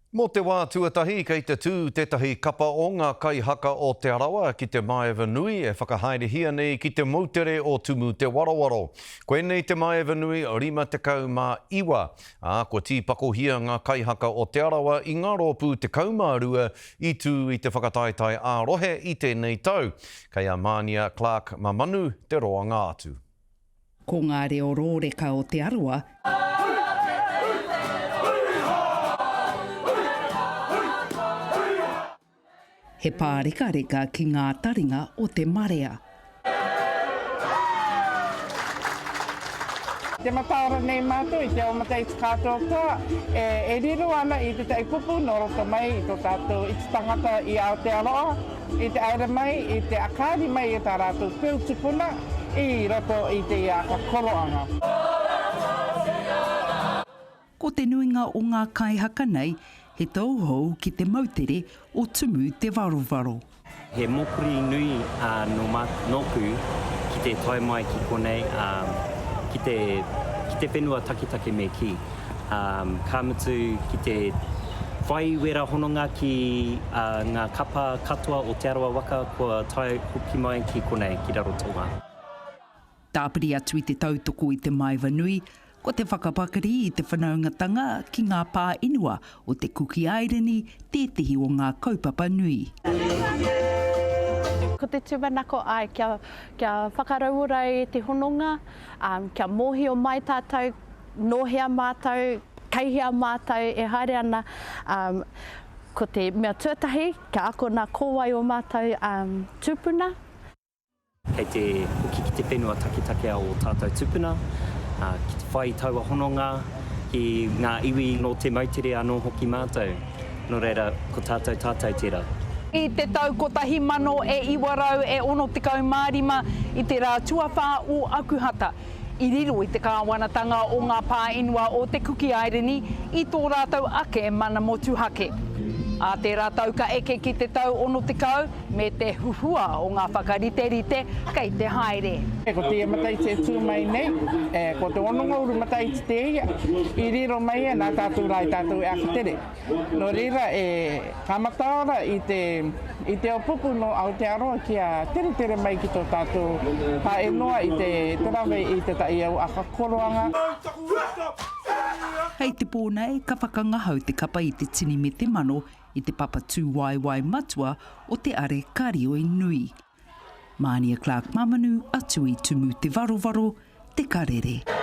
Mō te wā tuatahi kei te tū tētahi kapa o ngā kaihaka o Te Arawa ki te Maeva Nui e whakahaerehia nei ki te moutere o Tumu Te Warowaro. Koinei te Maeva Nui 59, ā, kua tīpakohia ngā kaihaka o Te Arawa i ngā rōpū 12 i tū i te whakataetae ā-rohe i tēnei tau. Kei a Mānia Clarke Mamanu te roanga atu. Ko ngā reo rōreka o Te Arawa. He pārekareka ki ngā taringa o te marea. Te mataora nei mātou i te ao mataiti kātoatoa e riro ana i tētahi kupu nō roto mai i tō tātou iti tangata i Aotearoa, i te aere mai, i te akaari mai e tā rātou peu tupuna i roto i te iāka koroanga. Ko te nuinga o ngā kaihaka nei he tauhou ki te moutere o Tumu Te Varovaro. He mōkori nui nōku ki te tae mai ki konei, ki te, ki te whenua taketake me kī. Ka mutu ki te whai wera hononga ki ngā kapa katoa o Te Arawa Waka kua tae hoki mai ki konei, ki Rarotonga. Tāpiri atu i te tautoko i te maeva nui, ko te whakapakari i te whanaungatanga ki ngā pā inua o te Kuki Airani tētehi o ngā kaupapa nui. Ko te tūmanako āe kia, kia whakarauora e te hononga, kia mōhio mai tātou nō hea mātou, kei hea mātou e haere ana. Ko te mea tuatahi, kia akona ko wai ō mātou tūpuna. Kei te hoki ki te whenua taketake a ō tātou tūpuna, ki te whai i taua hononga ki ngā iwi nō te moutere anō hoki mātou. Nō reira, ko tātou tātou tērā. I te tau 1965, i te rā tuawhā o Akuhata, i riro i te kāwanatanga o ngā pā inua o Te Kuki Airini i tō rātou ake mana motuhake. Ā tērā tau ka eke ki te tau 60, me te huhua o ngā whakariterite kei te haere. Ko te ia mataiti e tū mai nei, ko te hononga uru mataiti tēia, i riro mai ia nā tātou rā i tātou e ākatere. Nō reira, e, ka mataora i te, i te ao pupu nō Aotearoa kia teretere mai ki tō tātou pā e noa i te, te rawe i te taʻi au akakoroanga. Hei te pō nei, ka whakangahau te kapa i te tini me te mano i te papa tūwaewae matua o te are karioi nui. Mānia Clarke Mamanu atu i Tumu Te Varovaro, Te Karere.